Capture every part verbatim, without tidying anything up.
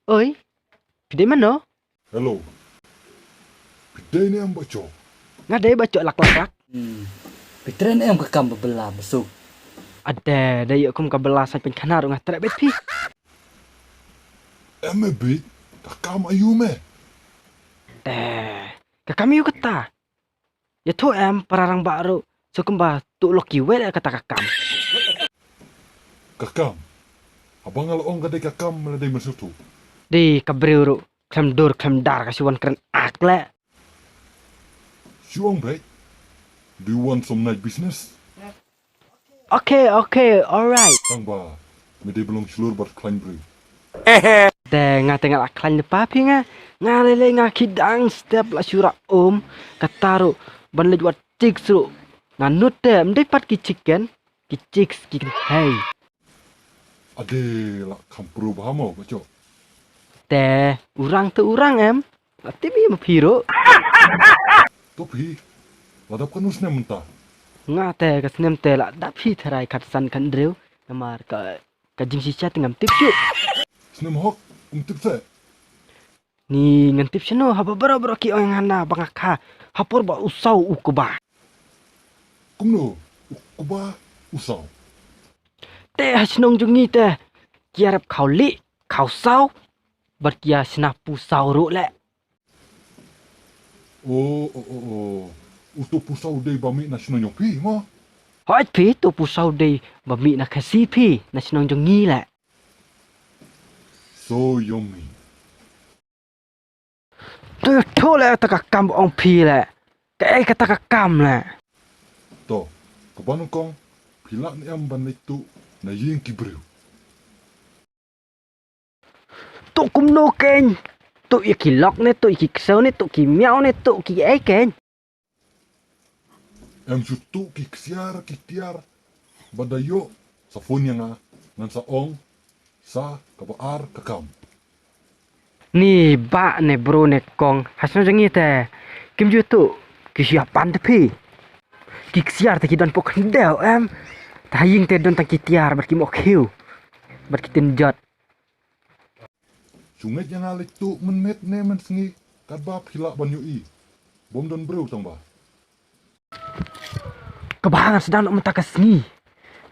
Oi, phi dei mano? Hello. Phi dei ne em Bah Chok? Nga dei Bah Chok lak lak lak. Hmm. Phi trei ne em ka kam ba bylla ba suk? Ade, dei ïoh kum ka bylla sa pynkhana ruh nga trei beit phi. Em me beit, ka kam aïu me? Te, ka kam aïu kata? Ïathuh em para rangbah ruh, sa kumba tuh lok kiwei leh kata ka kam. Ka kam? Haba nga la ong ka dei ka kam me la dei mynshuwa tuh. Dei ka briew ruh khlem dur khlem dar ka shu wan kren ak leh. Shu ong beit. Do you want some night business? Okay, okay, alright. Tang ba me dei ba long shlur bad khlaiñ briew. Te nga te nga la khlaiñ ne pa phi nga. Nga lei lei nga kidang step la shu rah um. Kata ruh ban leit wad chicks ruh. Nga nud te ym dei pat ki chicken, ki chicks ki kynthei. Ade, la kham pro bha mo Bah Chok. Te u rang te u rang em. La tip ïa ma phi ruh. To phi, la dap katno snem mynta? Nga te ka snem te la dap hi tharai khatsan khathynriew. Namar ka, ka jingshisha te ngam tip shuh. Snem hok ym tip seh? Ni ngan tip shano haba baroh baroh ki ong ïa nga na ba nga kha ha por ba u saw u kba. Kumno u kba u saw? Te ha shnong jong ngi te ki ïarap khaw lieh khaw saw bad ki ïa shna pusaw ruh leh. O, o, o, o. Uto pusaw dei ba mih na shnong jong phi mo? Hooid phi, to pusaw dei ba mih na Khasi phi, na shnong jong ngi leh. So yummy. To ïathuh leh kata ka kam ba ong phi leh. Kaei kata ka kam leh? To, kaba nyngkong phi lah ne em ban leit tuh na ïing ki briew? Tuh kumno keiñ? Tuh ïa ki lok ne tuh ïa ki ksew ne tuh ki miaw ne tuh kiei keiñ? Em shu tuh ki ksiar ki tiar. Ba da ïoh sa phone ïa nga, ngan sa ong sa kaba ar ka kam. Ni bah ne bro ne kong, ha shnong jong ngi te kim ju tuh ki shu ïa pan te phi. Ki ksiar te ki don pok khyndew em. Te ha ïing te don tang ki tiar bad ki mohkhiew bad ki tynjot. Shu ngeit ïa nga leit tuh mynmiet ne mynsngi katba phi lah ban ïohi. Bym don briew tang ba. Kaba ngan sdang noh mynta ka sngi.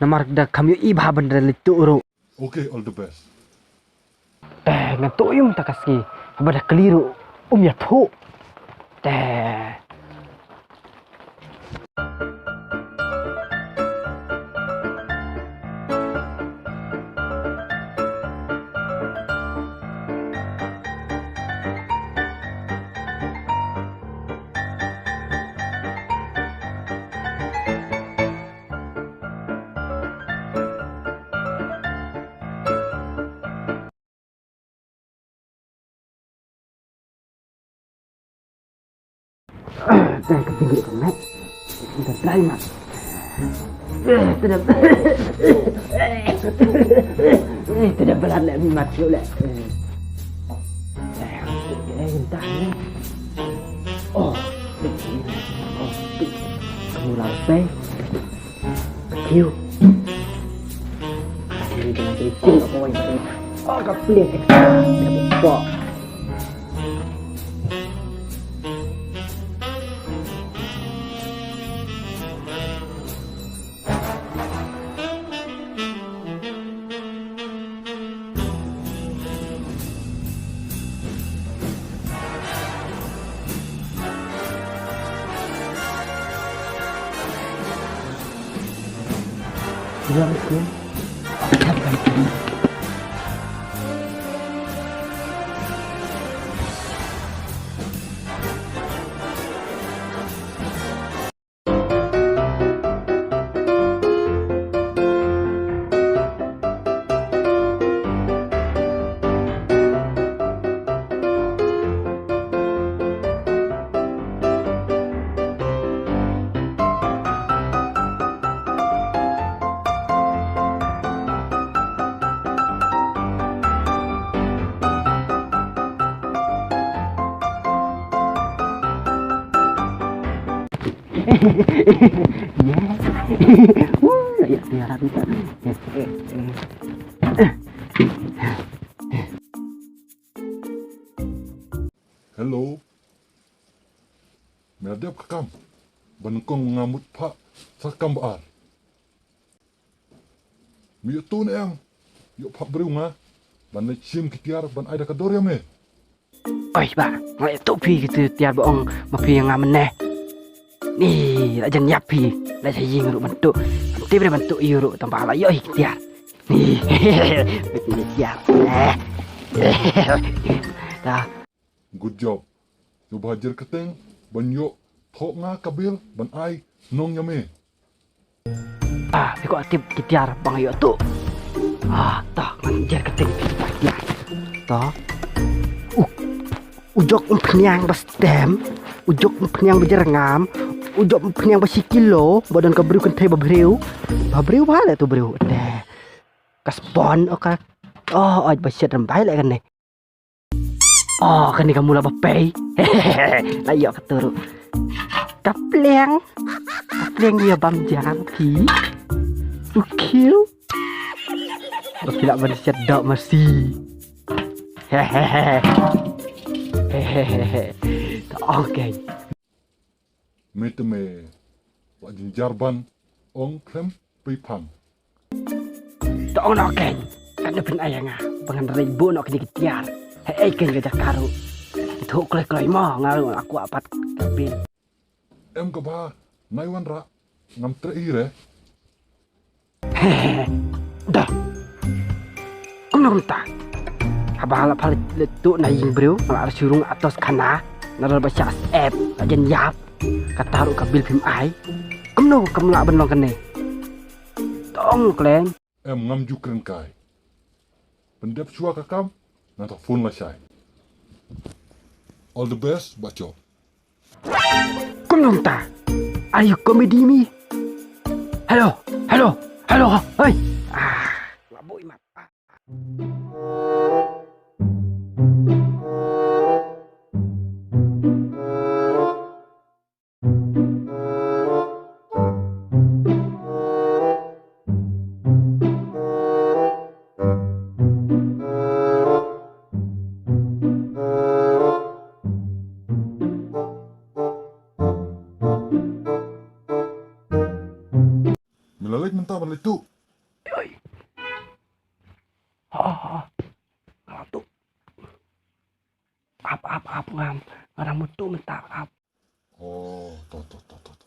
Namar da kham ïohi bha ban da leit tuh ruh. Okay, all the best. Te ngan tuh ïa mynta ka sngi. Haba da kylli ruh um ïathuh. Te. Te ka pynjut ka met. Ka dry mat. Te da, te da balat leh mi mat shuh leh. Eh, eh, entah ni. Oh, oh, kamu lapar. Kiu. Kasi ni dengan saya pun apa yang saya. Oh, kapling. Dia buka. Yes. Woo, la ïoh tiar. Hello. Me la dep ka kam ban kong nga mut phah sa kam ba ar. Me ïoh tu ne em? Ïoh phah briew nga ban leit shim ki tiar ban ai da ka dor ïa me. Oi ba, nga ïoh tu phi ki tiar ba ong ma phi ïa nga mynne. Ni la jan ïap phi, la sa ïing ruh ban tu. Am tip re ban tu ïa ruh tang ba la ïoh hi ki tiar. Ni ki tiar. Ta. Good job. Ïoh ba jer kyrteng ban ïoh thoh nga ka bil ban ai nong ïa me. Ah, phi ko tip ki tiar ba nga ïoh tu. Ah, ta ngan jer kyrteng phi ki tiar. Ta. U, u jok umphniang ba stem, u jok umphniang ba jer ngam, u jok umphniang ba shi kilo, ba don ka briew kynthei ba briew. Ba briew ba le tu briew. Te. Ka spon o ka. Oh, oj ba shet ram bai le kan ne. Oh, kane ka mula ba pei. La ïoh ka turu. Ka pliang. Ka pliang ïa bam jam ki. U kiu. Ba phi lah ban siat dok masi. Hehehe. Hehehe. Okay. Me te me la jynjar ban ong khlem pei phang. To ong noh kein. Katno phin ai ïa nga ba ngan rei buh noh kine ki tiar. Hei ei kein ka jaka ruh. Ki thuh kloi kloi mo nga ruh nga kwah pat ka pin. Em kaba nai wan rah ngam treh hi re. Dah. Kumno mynta? Haba la pha la tuh na ïing briew, nga la ar shu rung atos khana, na dal ba shah sep, la jan ïap. Kata ruh ka bil phim ai. Kumno kam lah ban long kane? To ong kleng. Em ngam ju kren kai. Pyndep shuwa ka kam, ngan sa phone lashai. All the best, Bah Chok. Kumno mynta? Are you comedy me? Hello, hello, hello, hey. Ah, la bui mat. Ah. Me la leit mynta ban leit tuh. Oi. Ha ha. Nga tuh. Ap ap ap ngam. Nga dang mut tuh mynta ap. Oh, to to to to to.